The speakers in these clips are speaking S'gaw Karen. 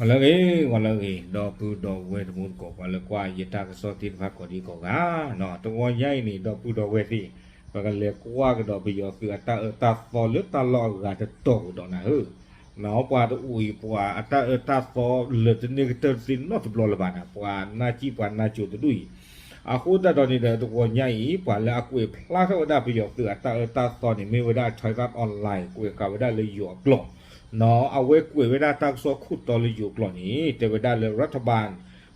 လၢအဂ့ၤ ဂီၤလၢအဂ့ၤ ဒီပုၢ်ဒီဝဲၢ်တံၤသကိး ပှၤလၢကွၢ်ယတၢ်ကစီၣ်သ့ၣ်တဖၣ်ကိးဒံကိးဂၤ, တဂီၤညါအံၤန့ၣ် ဒီပုၢ်ဒီဝဲၢ်သ့ၣ် ပကလဲၤကွၢ်ကဒီးပယီၤသုးအတၢ်အၢတၢ်သီလၢတၢ်လီၢ်အဂၤတတီၤကဒီးနၤဧၢ. ပှၤတအိၣ်အံၤ ပှၤအတၢ်အၢတၢ်သီလၢာ်တန့ၢ်ကတၢၢ်တသ့နီတဘျီလၢၤဘၣ်နၤ, ပှၤနၢ်ကံၣ်ပှၤနၢ်ကိၤတဒူၣ်အံၤ အဃိသတးဒီးန့ၣ်ဒီး တဂီၤညါအံၤ ပှၤလၢအကွဲးဖျါထီၣ်ဝဲဒၣ်ပယီၤသုးအတၢ်အၢတၢ်သီန့ၣ် မ့ၢ်ဝဲဒၣ် Thairath Online ကွဲးဃာ်ဝဲဒၣ်လၢယိၤအကျိာ်, အဝဲကွဲးဝဲဒၣ်တၢ်ကစီၣ်ခိၣ်တီလၢယိၤကျိာ်န့ၣ် တဲဝဲဒၣ်လၢ รัฐบาล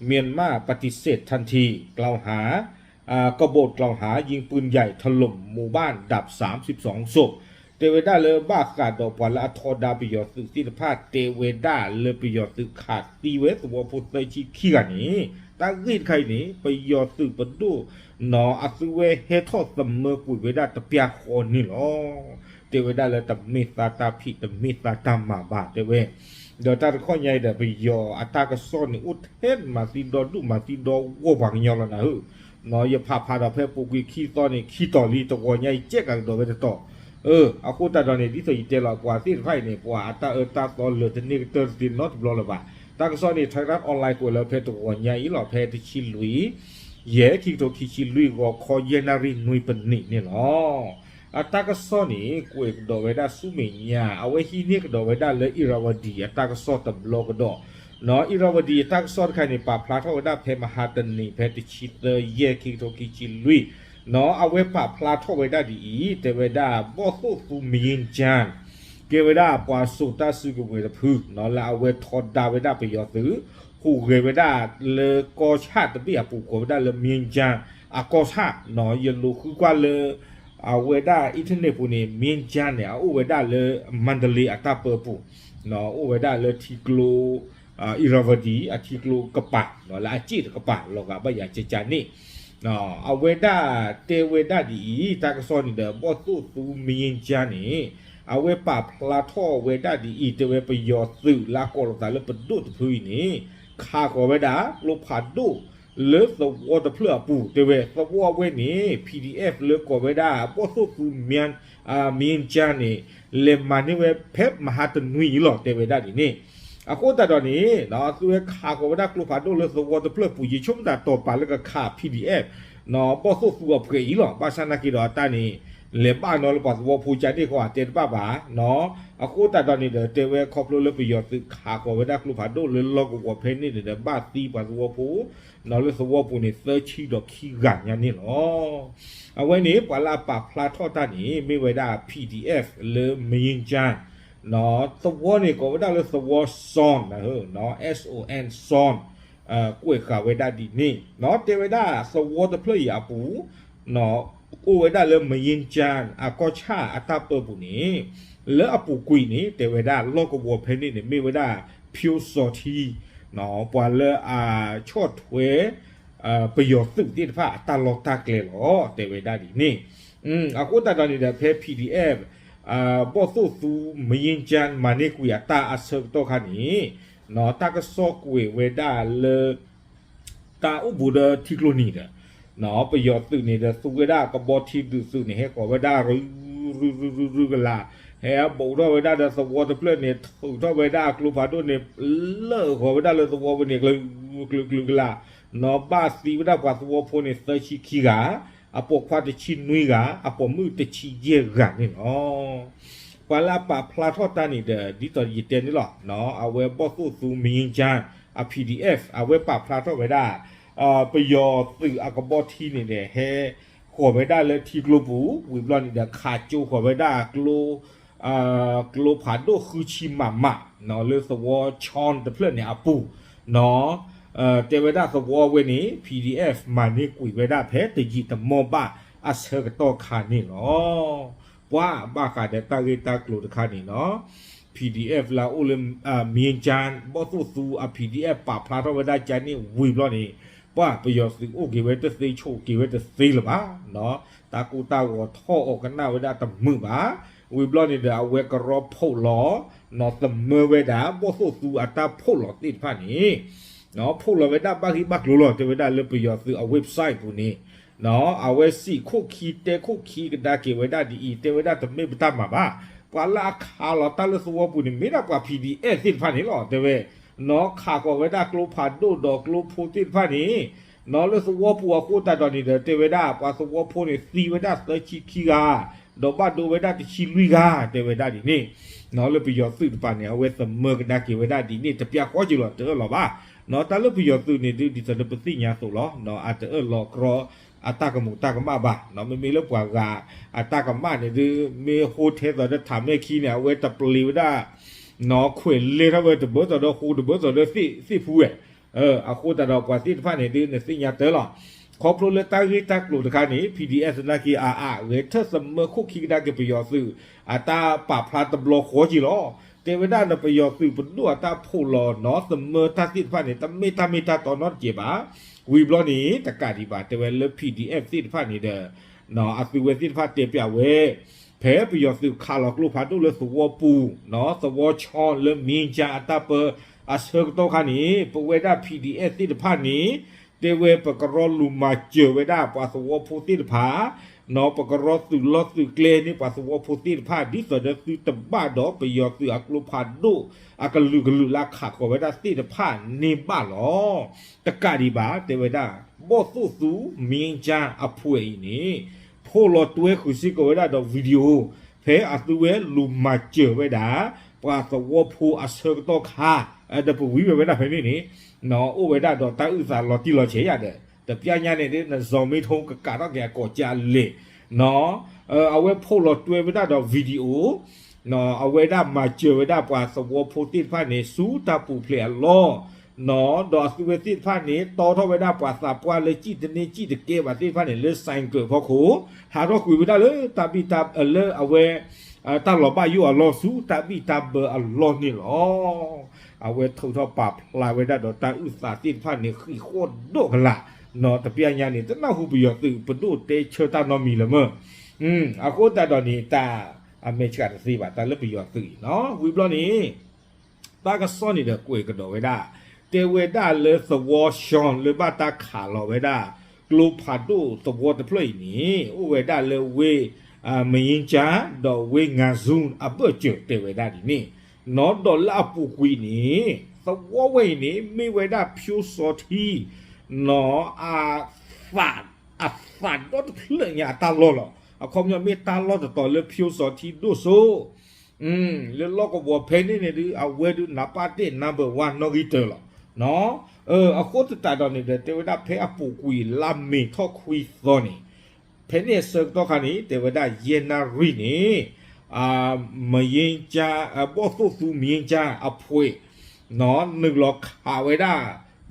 เมียนมาปฏิเสธทันที กล่าวหา กบฏกล่าวหายิงปืนใหญ่ถล่มหมู่บ้านดาบสามสิบสองศพ တဲဝဲဒၣ်လၢဘၣ်ဃးဒီးပှၤလၢအထီဒါပယီၤသုးသ့ၣ်တဖၣ် တဲဝဲဒၣ်လၢပယီၤသုးခးသံဝဲသဝီဖိသၢဆံခံဂၤန့ၣ် တၢ်ဂ့ၢ်တခါအံၤန့ၣ် ပယီၤသုးပဒိၣ်နီၤ အသုဝဲဟဲထီၣ်သမၢကွံာ်ဝဲဒၣ်တပျၢ်ဃီန့ၣ်လီၤ. တဲဝဲဒၣ်လၢတမ့ၢ်သးတၢ်ဖံး တမ့ၢ်သးတၢ်မၤဘၣ် တဲဝဲ ဒီးတၢ်တခီညါအံၤဒီး ပယီၤအတၢ်ကစီၣ်န့ၣ် အိၣ်ထဲမၤသံဒီဒူၣ်မၤသံဒီဂီၢ်ပှၤကညီလီၤနၤဧၢ. ယဖးဖးဒီးဖဲပူၤကွံာ်ခံသီန့ၣ် ခံတီၤလံ တဂီၤညါအံၤ ကဲကးကဒီးဝဲတတီၤ. အဃိသတးဒီးန့ၣ် ဒ်သိးယတဲလီၤ ပှၤသ့ၣ်တဖၣ်အံၤန့ၣ် ပှၤအတၢ်အၢတၢ်သီလၢာ်တန့ၢ်ကတၢၢ်တသ့နီတဘျီလၢၤဘၣ်. တၢ်ကစီၣ်န့ၣ် Thairath Online ကွဲးလၢဖဲတဂီၤညါအံၤလီၤ ဖဲတဆံလွံၢ် ယဲၢ် ခံကထိခံဆံလွံၢ် ဂီၤခီယဲၢ်နၣ်ရံၣ်နွံပနံးန့ၣ်လီၤ. အတၢ်ကစီၣ်န့ၣ် ကွဲးကဒီးဝဲဒၣ်ဆူမဲာ်ညါ အဝဲဟံးန့ၢ်ကဒီးဝဲဒၣ်လၢ Irrawaddy အတၢ်ကစီၣ်တဘျီကဒီး နီၤ Irrawaddy အတၢ်ကစီၣ်တခါန့ၣ် ပာ်ဖျါထီၣ်ဝဲဒၣ်ဖဲမဟါတနံၤ ဖဲတဆံသၢ ယဲၢ် ခံကထိခံဆံလွံၢ် နီၤ အဝဲပာ်ဖျါထီၣ်ဝဲဒၣ်ဒ်အံၤ တဲဝဲဒၣ် ဘီၣ်သိၣ်သူ မယ့ကၠၢၣ် ကဲဝဲဒၣ်ပှၤစိာ်တၢ်စုကဝဲၤတဖု နီၤ လၢအဝဲထီဒါဝဲဒၣ်ပယီၤသုး ဟူးဂဲၤဝဲဒၣ်လၢကီၢ်ဆၣ်တဘ့ၣ်အပူၤ ကိးဝဲဒၣ်လၢ မယ့ကၠၢၣ် အကီၢ်ဆၣ် နီၤ ယလိၤဃုကွၢ်လၢ အဝဲဒၣ် internet ပူၤန့ၣ် မယ့ကၠၢၣ်န့ၣ် အအိၣ်ဝဲဒၣ်လၢ မါတလ့အတၢ်ပၢပူၤ နီၤ အိၣ်ဝဲဒၣ်လၢထံကျိ Irrawaddy အထံကျိကပၤ နီၤ လၢအစ့ၣ်တကပၤ လီၤဂာ်ဘၣ်ယၤကကန့ၣ် အဝဲဒၣ်တဲဝဲဒၣ်ဒ်အံၤ တၢ်ကစီၣ်န့ၣ်ဒီး ဘီၣ်သိၣ်သူ မယ့ကၠၢၣ်န့ၣ် အဝဲပာ်ဖျါထီၣ်ဝဲဒၣ်ဒ်အံၤ တဲဝဲပယီၤသုးလၢအကိးလီၤသးလၢပဒိၣ်တဖုအံၤန့ၣ် ခးဃီၤဝဲဒၣ် ကျိဖးဒိၣ်လၢသဝီတဖျၢၣ်အပူၤ တဲဝဲ သဝီအဝဲန့ၣ် P D F လၢကိးဝဲဒၣ် ဘီၣ်သိၣ်သူ မယ့ကၠၢၣ်န့ၣ် လဲၤမၤန့ၢ်ဝဲဖဲမဟါတနွံအံၤလီၤ တဲဝဲဒၣ်ဒ်န့ၣ် အဃိသတးဒီးန့ၣ် သုဝဲခးဃီၤဝဲဒၣ်ကျိဖးဒိၣ်လၢသဝီတဖျၢၣ်ပူၤ ယဆိကမိၣ်တၢ်တီၤပာ်လၢကခး P D F နီၤ ဘီၣ်သိၣ်သူအဖှဲးအံၤလီၤ. ဘၣ်ဆၣ်နာ်က့ဒီးအတၢ်န့ၣ် လဲၤဘၣ်နီၤလၢပှၤသဝီဖိကန့ၣ်ဃီ အတဲတဘၣ်ဘၣ်နီၤ. အဃိသတးဒီးန့ၣ်ဒီး တဲဝဲခီဖျိလၢပယီၤသုးခးဃီၤဝဲဒၣ်ကျိဖးဒိၣ်လၢလီၢ်ကဝီၤဖဲန့ၣ်န့ၣ်ဒီး ဘၣ်သံပှၤသဝီဖိ နီၤ လၢသဝီပူၤန့ၣ် သၢဆံဒီးခံဂၤညါန့ၣ်လီၤ. အဝဲန့ၣ် ပှၤလၢအပာ်ဖျါထီၣ်တၢ်န့ၣ် မ့ၢ်ဝဲဒၣ် P D F လၢ မယ့ကၠၢၣ် နီၤ သဝီန့ၣ် ကိးဝဲဒၣ်လၢသဝီ Son နၤဧၢ နီၤ S O N Son ကွဲးဃာ်ဝဲဒၣ်ဒ်န့ၣ် နီၤ တဲဝဲဒၣ်သဝီတဖျၢၣ်အံၤအပူၤ နီၤ အိၣ်ဝဲဒၣ်လၢ မယ့ကၠၢၣ် အကီၢ်ဆၣ်အတၢ်ပၢပူၤန့ၣ် လၢအပူၤကွံာ်န့ၣ် တဲဝဲဒၣ်လီၢ်ကဝီၤဖဲန့ၣ်န့ၣ် မ့ၢ်ဝဲဒၣ် ဖၠိစီၤထံ နီၤ ပှၤလၢအဆီၣ်ထွဲ ပယီၤသုးသ့ၣ်တဖၣ်အတၢ်လီၢ်တၢ်ကျဲလီၤ တဲဝဲဒၣ်ဒ်န့ၣ်. အဃိသတးဒီးန့ၣ်ဒီး ဖဲ P D F ဘီၣ်သိၣ်သူ မယ့ကၠၢၣ် မၤန့ၢ်ကွံာ်အတၢ်အဆၢကတီၢ်ခါန့ၣ် နီၤ တၢ်ကစီၣ်ကွဲးဝဲဒၣ်လၢ တၢ်အိၣ်ဘူးဒီးထံကျိနံၤဒီး နီၤ ပယီၤသုးန့ၣ်ဒီး သူဝဲဒၣ်ကဘီထံဒုးသုးန့ၣ် ဟဲဃီၤဝဲဒၣ် ရုရုရုရုကလာ် ဟဲဘူးထီၣ်ဝဲဒၣ်ဒီးသဝီတဖျၢၣ်န့ၣ် ထုးထီၣ်ဝဲဒၣ်အကျိဖးဒိၣ်န့ၣ် လၢာ်ဃီၤဝဲဒၣ်လၢသဝီပူၤန့ၣ် ကျုၤကျုၤကျုၤကလာ် နီၤ ဘၣ်သံဝဲဒၣ်ပှၤသဝီဖိန့ၣ် သၢဆံခံဂၤ အပိာ်ခွါတဆံနွံဂၤ အပိာ်မုၣ်တဆံယဲၢ်ဂၤန့ၣ်လီၤ. ပှၤလၢအပာ်ဖျါထီၣ်တၢ်န့ၣ်ဒီး ဒ်သိးယတဲန့ၣ်လီၤ အဝဲဘီၣ်သိၣ်သူ မယ့ကၠၢၣ် အ P D F အဝဲပာ်ဖျါထီၣ်ဝဲဒၣ် ပယီၤသုးအကဘီထံန့ၣ်ဒီး ဟဲဃီၤဝဲဒၣ်လၢထံကျိပူၤ ဝံၤဘျီန့ၣ်ဒီး ခးကၠိဃီၤဝဲဒၣ်ကျိ ကျိဖးဒိၣ်ဃုဆံမးမး နီၤ လၢသဝီ Chon တဖျၢၣ်န့ၣ်အပူၤ နီၤ တဲဝဲဒၣ်သဝီဝဲန့ၣ် P D F မၤန့ၢ်ကွံာ်ဝဲဒၣ်ဖဲတယံာ်တမီၢ်ဘၣ်အဆၢကတီၢ်ခါန့ၣ်လီၤ. ပှၤဘၣ်ဃးဒီးတၢ်ဂ့ၢ်တၢ်ကျိၤတခါန့ၣ်နီၤ P D F လၢအအိၣ်လၢ မယ့ကၠၢၣ် ဘီၣ်သိၣ်သူအ P D F ပာ်ဖျါထီၣ်ဝဲဒၣ်ကန့ၣ်ဝံၤဘျီန့ၣ် ပှၤပယီၤသုးအိၣ်က့ၤဝဲတသ့ ဆိးက့ၤဝဲတသ့လၢၤဘၣ် နီၤ တၢ်ကိၢ်တၢ်ဂီၤထီၣ်အီၤကနၣ်ဝဲဒၣ်တမုာ်ဘၣ်. ဝံၤဘျီန့ၣ်ဒီး အဝဲကရီဖီၣ်လီၤ နီၤ သမၢဝဲဒၣ် ဘီၣ်သိၣ်သူအတၢ်ဖီၣ်လီၤသ့ၣ်တဖၣ်န့ၣ် နီၤ ဖီၣ်လီၤဝဲဒၣ်ဘၣ်ဂ့ၢ်ဘၣ်ကျိၤလီၤ တဲဝဲဒၣ်လၢပယီၤသုးအ website ပူၤန့ၣ် နီၤ အဝဲစံးခိၣ်ခံတဲခိၣ်ခံကဒါက့ၤဝဲဒၣ်ဒ်အံၤ တဲဝဲဒၣ်တမ့ၢ်ပတၢ်မၤဘၣ်. ပှၤလၢအခးလီၤတၢ်လၢသဝီပူၤန့ၣ် မ့ၢ်ဒၣ်ပှၤ P D F သ့ၣ်တဖၣ်န့ၣ်လီၤ တဲဝဲ နီၢ် ခးဃီၤဝဲဒၣ်ကျိဖးဒိၣ်ဒီးကျိဖိသ့ၣ်တဖၣ်န့ၣ် နီၢ် လၢသဝီပူၤအဃိသတးဒီးန့ၣ်ဒီး တဲဝဲဒၣ်ပှၤသဝီဖိန့ၣ် သံဝဲဒၣ်သၢဆံခံဂၤ ဒီးဘၣ်ဒိဝဲဒၣ်တဆံလွံၢ်ဂၤ တဲဝဲဒၣ်ဒ်န့ၣ် နီၢ် လၢပယီၤသုးတပၤန့ၣ် အဝဲသမၢကဒါက့ၤဝဲဒၣ်ဒ်န့ၣ် တပျၢ်ဃီက့ၤလီၤ တအၢၣ်လီၤဘၣ်. နီၢ် တၢ်လၢပယီၤသုးန့ၣ်ဒုး ဒ်သိးဒီးပသ့ၣ်ညါအသိးလီၤ. နီၢ် အတအၢၣ်လီၤကြီ အတၢ်ကမူးတၢ်ကမၣ်ဘၣ်. နီၢ် မ့မ့ၢ်လၢပှၤဂၤအတၢ်ကမၣ်န့ၣ်ဒုး မ့ၢ်ဟိထဲသိးဒီးထးမဲၢ်ခံန့ၣ် အဝဲတပျ့ၤဝဲဒၣ် နီၢ် ခွဲးလဲထီၣ်ဝဲတဘၢသိးဒီးဃိ တဘၢသိးဒီးသ့ၣ်ဖူဝဲ အဃိသတးဒီးပှၤသ့ၣ်တဖၣ်န့ၣ်ဒုး နသ့ၣ်ညါတၢ်လီၤ. ခီဖျိလၢတၢ်ဂ့ၢ်တၢ်ကျိၤတခါန့ၣ် PDF သနာ်က့အါအါ ဂဲၤထၢၣ်သမၢခိၣ်ခံကဒါက့ၤပယီၤသုး အတၢ်ပာ်ဖျါတဘျီဃီက့ၤလီၤ. တဲဝဲဒၣ်န့ၣ် ပယီၤသုးပဒိၣ်အတၢ်ဖီၣ်လီၤနီၢ် သမၢတၢ်သ့ၣ်တဖၣ်န့ၣ် တမ့ၢ်တၢ်မ့ၢ်တၢ်တီနီတကဲးဘၣ်. ဝံၤဘျီန့ၣ် တကးဒံးဘၣ် တဲဝဲလၢ PDF သ့ၣ်တဖၣ်န့ၣ်ဒီး နီၢ် အသုဝဲသ့ၣ်တဖၣ်တဲပျးဝဲ ဖဲပယီၤသုးခးလီၤကျိဖးဒိၣ်လၢသဝီပူၤ နီၢ် သဝီဆီလၢ မ့ၢ်ကၠၢ် အတၢ်ပၢအဆၢကတီၢ်ခါန့ၣ် ပဝဲဒၣ် PDF သ့ၣ်တဖၣ်န့ၣ် တဲဝဲပကရီလူၤမၤစၢၤဝဲဒၣ်ပှၤသဝီဖိသ့ၣ်တဖၣ် နီၢ် ပကရီသုးလီၢ်သုးကျဲန့ၢ်ပှၤသဝီဖိသ့ၣ်တဖၣ် ဒ်သိးဒီးသုတဘၣ်ဒီးပယီၤသုးအကျိဖးဒိၣ် အကလုာ်ကလုာ်လၢခးဃီၤဝဲဒၣ်သ့ၣ်တဖၣ်န့ၣ်ဘၣ်လီၤ. တကးဒံးဘၣ် တဲဝဲဒၣ် ဘီၣ်သိၣ်သူ မ့ၢ်ကၠၢ် အဖှဲးအံၤန့ၣ် ဖီၣ်လီၤတွဲဃုာ်စ့ၢ်ကီးဝဲဒၣ်ဒီး video ဖဲအသုဝဲလူၤမၤစၢၤဝဲဒၣ် ပှၤသဝီဖိအဆၢကတီၢ်ခါ ဒီးပဝံဝဲဝဲဒၣ်ဖဲန့ၣ်န့ၣ် နီၢ် အိၣ်ဝဲဒၣ်ဒီးတၢ်အုၣ်သးလီၤတံၢ်လီၤဆဲးယၤဒီး တပျၢ်ညါန့ၣ်ဒုး နစီၤမ့ထိကကးထီၣ်က့ၤအကိးကၠၢ်လဲၣ် နီၢ် အဝဲဖီၣ်လီၤတွဲဝဲဒၣ်ဒီး video နီၢ် အဝဲဒၣ်မၤစၢၤဝဲဒၣ်ပှၤသဝီဖိသ့ၣ်တဖၣ်န့ၣ် ဆူတၢ်ပူၤဖျဲးအလီၢ် နီၢ် ဒီးအသုဝဲသ့ၣ်တဖၣ်န့ၣ် တီထီၣ်ဝဲဒၣ်ပှၤသးပှၢ်လၢစံၣ်တန့ၢ်စံၣ်တကဲဘၣ်သ့ၣ်တဖၣ်န့ၣ် လၢ ဆိုင်ကယ် ဖီခိၣ် ဟးထီၣ်ကွံာ်ဝဲဒၣ်လၢတၢ်ဘံၣ်တၢ် လၢအဝဲ တၢ်လီၤဘၣ်ယိၣ်အလီၢ်ဆူတၢ်ဘံၣ်တၢ်ဘၢအလီၢ်န့ၣ်လီၤ. အဝဲထုးထီၣ်ပာ်ဖျါဝဲဒၣ်ဒီးတၢ်အုၣ်သးသ့ၣ်တဖၣ်န့ၣ် ဃံးဃီၣ်ဒိၣ်ကလာ် နီၢ် တပျၢ်ညါန့ၣ် တနၢ်ဟူပယီၤသုးပဒိၣ်တဲဆၢတၢ်နီတမံၤလၢၤမ့ၢ် အဃိသတးဒီးန့ၣ် တၢ်အမဲာ်ဆှးတသ့ဘၣ် တၢ်လၢပယီၤသုးအံၤနီၢ် ဝံၤဘျီန့ၣ် တၢ်ကစီၣ်န့ၣ်ဒီးကွဲးကဒီးဝဲဒၣ် တဲဝဲဒၣ်လၢသဝီဆီလၢဘၣ်တၢ်ခးလီၤဝဲဒၣ် ကျိဖးဒိၣ်သဝီတဖျၢၣ်အံၤန့ၣ် အိၣ်ဝဲဒၣ်လၢဝ့ၢ် မယ့ကၠၢ် ဒီးဝ့ၢ်ငါဇူ အဘၢၣ်စၢၤတဲဝဲဒၣ်ဒ်န့ၣ် နီၢ်ဒီးလၢအပူၤကွံာ်န့ၣ် သဝီဝဲအံၤန့ၣ် မ့ၢ်ဝဲဒၣ်ဖၠိစီၤထံ နီၢ် အသး အသးဒီတဖျၢၣ်ညါအတၢ်လီၢ်လီၤ. အခီပညီမ့ၢ်တၢ်လီၢ်တတီၤလၢဖၠိစီၤထံဒိၣ်စိ လၢလီၢ်ကဝီၤဖဲန့ၣ်န့ၣ်ဒုး အဝဲဒုးနံပါတ်တစ် number one နီၣ်ဂံၢ်တၢလီၤ. အဃိသတးဒီးန့ၣ်ဒီး တဲဝဲဒၣ်ဖဲအပူၤကွံာ်လါမ့ၤထီၣ်ခွံသီန့ၣ် ဖဲန့ၣ်အဆၢကတီၢ်ခါန့ၣ် တဲဝဲဒၣ်ယဲၢ်နၣ်ရံၣ်န့ၣ် မယ့ကၠၢ် ဘီၣ်သိၣ်သူမယ့ကၠၢ်အဖှဲး နီၢ် နုာ်လီၤခးဝဲဒၣ်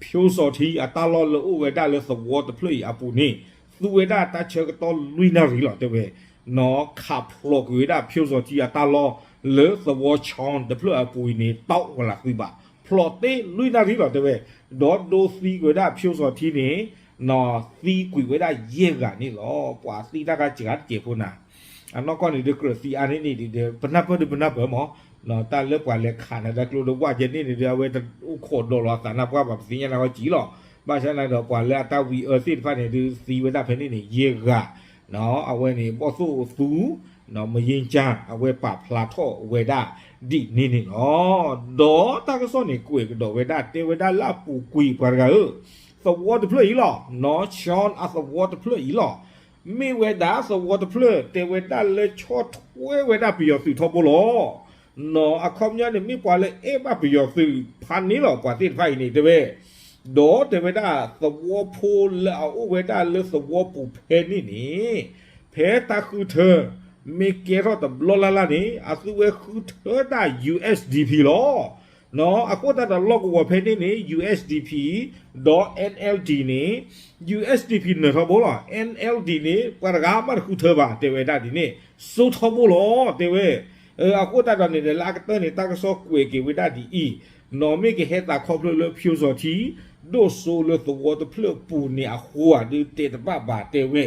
ဖၠိစီၤထံအတၢ်လီၢ်လၢအိၣ်ဝဲဒၣ်လၢသဝီတဖျၢၣ်အံၤအပူၤန့ၣ် သူဝဲဒၣ်တၢ်ဆၢကတီၢ်လွံၢ်နၣ်ရံၣ်လီၤ တဲဝဲ နီၢ် ခးဖျိးကွံာ်ဝဲဒၣ်ဖၠိစီၤထံအတၢ်လီၢ်လၢသဝီဆီတဖျၢၣ်အပူၤအံၤန့ၣ် တအိၣ်ကလာ်သုဘၣ် ဖျိးသ့လွံၢ်နၣ်ရံၣ်လီၤ တဲဝဲ ဒီးဒိသံကွံာ်ဝဲဒၣ်ဖၠိစီၤထံန့ၣ် နီၢ် သံကွံာ်ဝဲဒၣ်ယဲၢ်ဂၤန့ၣ်လီၤ. ပှၤသံတၢ်ခါစှၤတကဲးဖိနၤ အနီၢ်ကီၢ်န့ၣ်ဒုးကြၢးသံအါန့ၢ်န့ၣ်ဒုး ပနၢ်ပၢၢ်ဒုးပနၢ်ပၢၢ်မး နီၢ် တၢ်လၢပှၤလဲၤခးနၤတၢ်ကျိဒုးဝဲကဲန့ၣ်န့ၣ်ဒုး အဝဲတအိၣ်ခိးဒီးလီၤအသးနၢ်ပှၢ်ဘၣ် ပသ့ၣ်ညါနၢ်ကီၢ်ကံလီၤ. ဘၣ်ဆၣ်န့ၣ်ဒီးပှၤလၢအတၢ်ဝံအၢသ့ၣ်တဖၣ်န့ၣ်ဒုးသံဝဲဒၣ်ဖဲန့ၣ်န့ၣ် ယဲၢ်ဂၤ နီၢ် အဝဲန့ၣ် ဘီၣ်သိၣ်သူ နီၢ် မယ့ကၠၢ် အဝဲပာ်ဖျါထီၣ်ဝဲဒၣ်ဒ်န့ၣ်န့ၣ်လီၤ. ဒီးတၢ်ကစီၣ်န့ၣ်ကွဲးကဒီးဝဲဒၣ် တဲဝဲဒၣ်လၢအပူၤကွံာ်ပှၤတဂၤဧၢ သဝီတဖျၢၣ်အံၤလီၤ နီၢ် ဆီအသဝီတဖျၢၣ်အံၤလီၤ မ့ၢ်ဝဲဒၣ်သဝီတဖျၢၣ် တဲဝဲဒၣ်လၢဆီထွဲဝဲဒၣ်ပယီၤသုးထီဘိလီၤ. နီၢ် အခီပညီန့ၣ် မ့ၢ်ပှၤလၢအဲၣ်ဘၣ်ပယီၤသုးဖးန့ၣ်လီၤ ပှၤသ့ၣ်တဖၣ်အံၤန့ၣ် တဲဝဲ ဒီးတဲဝဲဒၣ်သဝီဖိလၢအအိၣ်ဝဲဒၣ်လၢသဝီပူၤဖဲန့ၣ်န့ၣ် ဖဲတၢ်ဃုထၢ မ့ၢ်ကဲထီၣ်တဘျီလၢ်လၢ်န့ၣ် အသုဝဲဃုထၢတၢ် USDP လီၤ. နီၢ် အဃိသတးဒီးလီၢ်ကဝီၤဖဲန့ၣ်န့ၣ် USDP ဒီး NLD န့ၣ် USDP နၢၤထီဘိလီၤ NLD န့ၣ် ပှၤတဂၤမးတဃုထၢဘၣ် တဲဝဲဒၣ်ဒ်န့ၣ် စိထီဘိလီၤ တဲဝဲ အဃိသတးဒီးန့ၣ်ဒီး လၢအကတၢၢ်န့ၣ် တၢ်ကစီၣ်ကွဲးက့ၤဝဲဒၣ်ဒ်အံၤ နီၢ်မ့ၢ်ကဟဲသးခီဖျိလၢဖၠိစီၤထံ ဒိၣ်စိလၢသဝီတဖျၢၣ်ပူၤန့ၣ်အဃိဧါဒုးတဲတဘၣ်ဘၣ်တဲဝဲ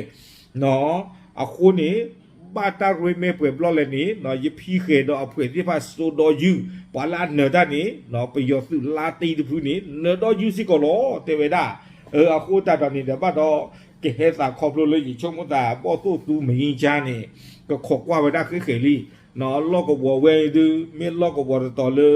နီၢ် အဃိန့ၣ် ဘၣ်တၢ်ရဲၣ်မဲာ်ပှဲၤဘျီလဲၣ်န့ၣ် နီၢ် ယဖံဃဲၤဒီးအဖှဲးသ့ၣ်တဖၣ်စိဒီးယုၢ် ပှၤလၢအနၢၤတၢ်န့ၣ် နီၢ် ပယီၤသုးလါတံတဖုန့ၣ် နၢၤဒီးယုၢ်စ့ၢ်ကီးလီၤ တဲဝဲဒၣ် အဃိသတးဒီးန့ၣ်ဒီး ဘၣ်ဒီး ကဟဲသးခီဖျိလၢယဆိကမိၣ်သး ဘီၣ်သိၣ်သူ မယံကၠါန့ၣ် ကခိးကွၢ်ဝဲဒၣ်ဃ့ဃဲၤလံ. လီၢ်ကဝီၤဝဲဒုး မ့ၢ်လီၢ်ကဝီၤတတီၤလၢ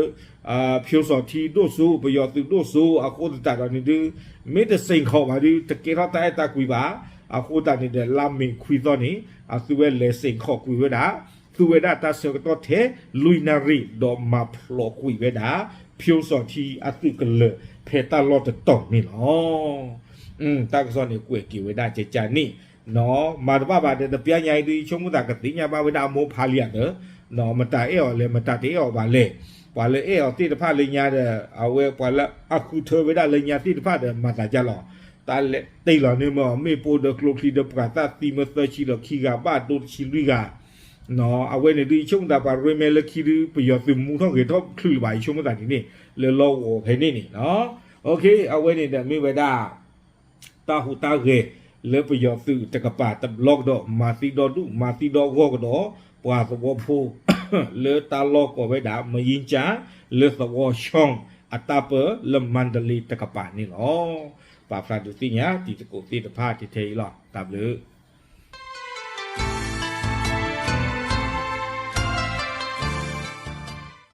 ဖၠိစီၤထံဒိၣ်စိ ပယီၤသုးဒိၣ်စိ အဃိသတးဒီးန့ၣ်ဒုး မ့ၢ်တစ့ၢ်ကီးဘၣ်ဒုး တကဲထီၣ်တၢ်အဲၣ်တၢ်ကွံဘၣ်. အဃိသတးန့ၣ်ဒီး လါမ့ၤခွံသီန့ၣ် အသုဝဲလဲၤစ့ၢ်ကီးကွံာ်ဝဲဒၣ် သူဝဲဒၣ်တၢ်ဆၢကတီၢ်ထဲလွံၢ်နၣ်ရံၣ် ဒီးမၤဖျိးကွံာ်ဝဲဒၣ် ဖၠိစီၤထံအသုးကလၢၤ ဖဲတၢ်လီၢ်တတီၤန့ၣ်လီၤ. တၢ်ကစီၣ်န့ၣ်ကွဲးက့ၤဝဲဒၣ်ကကန့ၣ် မၤတဘၣ်ဘၣ်ဒီး တပျၢ်ညါအံၤဒုး ယဆိကမိၣ်သးကသ့ၣ်ညါဘၣ်ဝဲဒၣ်အမိၢ်ဖးလံဧါသၢ, မတၤအဲၣ်အီၤလဲၣ် မတၤတအဲၣ်အီၤဘၣ်လဲၣ်. ပှၤလၢအဲၣ်အီၤသ့ၣ်တဖၣ်လၢညါဒီး အဝဲပှၤလၢအဃုထၢဝဲဒၣ်လၢညါသ့ၣ်တဖၣ်ဒီး မၤသးဒ်လဲၣ်. တၢ်လဲၤတ့ၢ်လီၤန့ၢ်မ့ၢ်အီၤ မ့ၣ်ပိၢ်ဒီးကျိချံဒီးပှၤသၣ်သံမ့ၢ်သၢဆံဒီးခံဂၤဘၣ်ဒိတဆံလွံၢ်ဂၤ အဝဲန့ၣ်ဒုး ယဆိကမိၣ်သးပှၤရ့မဲလၢခံဒုး ပယီၤသုးမူထီၣ်ဂဲၤထီၣ်ချုးလၢၤဘၣ် ယဆိကမိၣ်သးဒ်န့ၣ် လၢလီၢ်ကဝီၤဖဲန့ၣ်န့ၣ်လီၤ. အဝဲန့ၣ်ဒီးမ့ၢ်ဝဲဒၣ် တၢ်ဟူးတၢ်ဂဲၤလၢပယီၤသုးတကပၤတဘျီကဒီး မၤသံဒီဒူၣ် မၤသံဒီဂီၢ်ကဒီး ပှၤသဝီဖိ လၢတၢ်လီၢ်ကိးဝဲဒၣ် မယံကၠါ လၢသဝီ Shan အတၢ်ပၢလၢမါဒလ့တကပၤန့ၣ်လီၤ. ပာ်ဖျါဒုးသ့ၣ်ညါတံၤသကိးသ့ၣ်တဖၣ်ထဲအံၤလီၤ. တၢ်ဘျုး